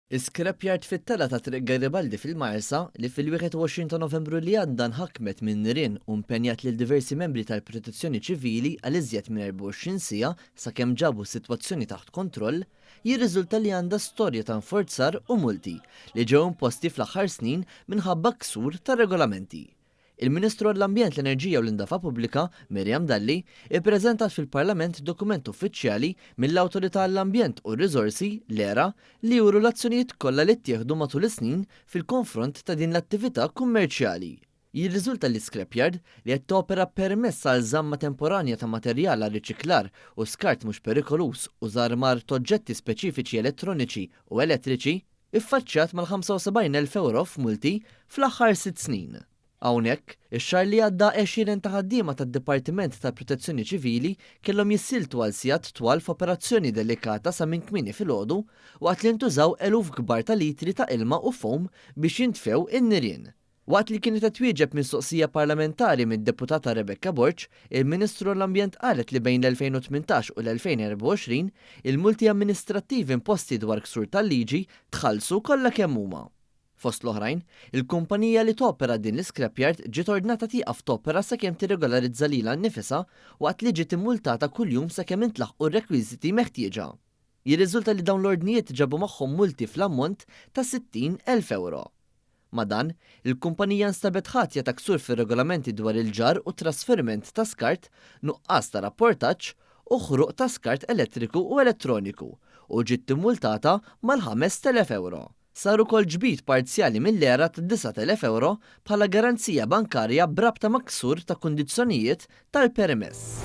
Is-scrapyard fit-telgħa ta' Triq Garibaldi fil-Marsa, li fil-21 ta' Novembru li għadda nħakmet minn nirien u impenjat lil diversi membri tal-Protezzjoni Ċivili għal iżjed minn 24 siegħa sakemm ġabu s-sitwazzjoni taħt kontroll, jirriżulta li għandha storja ta' inforzar u multi li ġew imposti fl-aħħar snin minħabba ksur ta' regolamenti. Il-Ministru għall-Ambjent, l-Enerġija u l-Indafa Pubblika, Miriam Dalli, ippreżentat fil-Parlament dokument uffiċjali mill-Awtorità għall-Ambjent u r-Riżorsi, l-ERA, li juru l-azzjonijiet kollha li ttieħdu matul is-snin fil-konfront ta' din l-attività kummerċjali. Jirriżulta li scrapyard, li qed topera b'permess għal żamma temporanja ta' materjal għar-riċiklar u skart mhux perikoluż u żarmar t'oġġetti speċifiċi elettroniċi u elettriċi, iffaċċjat mal-75,000 ewro f'multi fl-aħħar sitt snin. Hawnhekk, ix-xahar li għadda għexieren ta' ħaddiema tad-Dipartiment tal-Protezzjoni Ċivili kellhom jissieltu għal sigħat twal f'operazzjoni delikata sa minn kmieni filgħodu waqt li ntużaw eluf kbar ta' litri ta' ilma u foam biex jintfew in-nirien. Waqt li kienet qed twieġeb mistoqsija parlamentari mid-Deputata Rebecca Borg, il-Ministru għall-Ambjent qalet li bejn l-2018 u l-2024, il-multi amministrattivi imposti dwar ksur tal-liġi tħallsu kollha kemm huma. Fost l-oħrajn, il-kumpanija li topera din l-iscrapyard ġiet ordnata tieqaf topera sakemm tirregolarizza lilha nnifisha waqt li ġiet immultata kuljum sakemm intlaħqu r-rekwiżiti meħtieġa. Jirriżulta li dawn l-ordnijiet ġabu magħhom multi fl-ammont ta' 60,000 ewro. Ma' dan, il-kumpanija nstabet ħatja ta' ksur fir-regolamenti dwar il-ġarr u t-trasferiment ta' skart, nuqqas ta' rapportaġġ, u ħruq ta' skart elettriku u elettroniku, u ġiet immultata mal-5,000 ewro. Sar ukoll ġbid parzjali mill-ERA ta' 9,000 ewro bħala garanzija bankarja b'rabta ma' ksur ta' kundizzjonijiet tal-permess.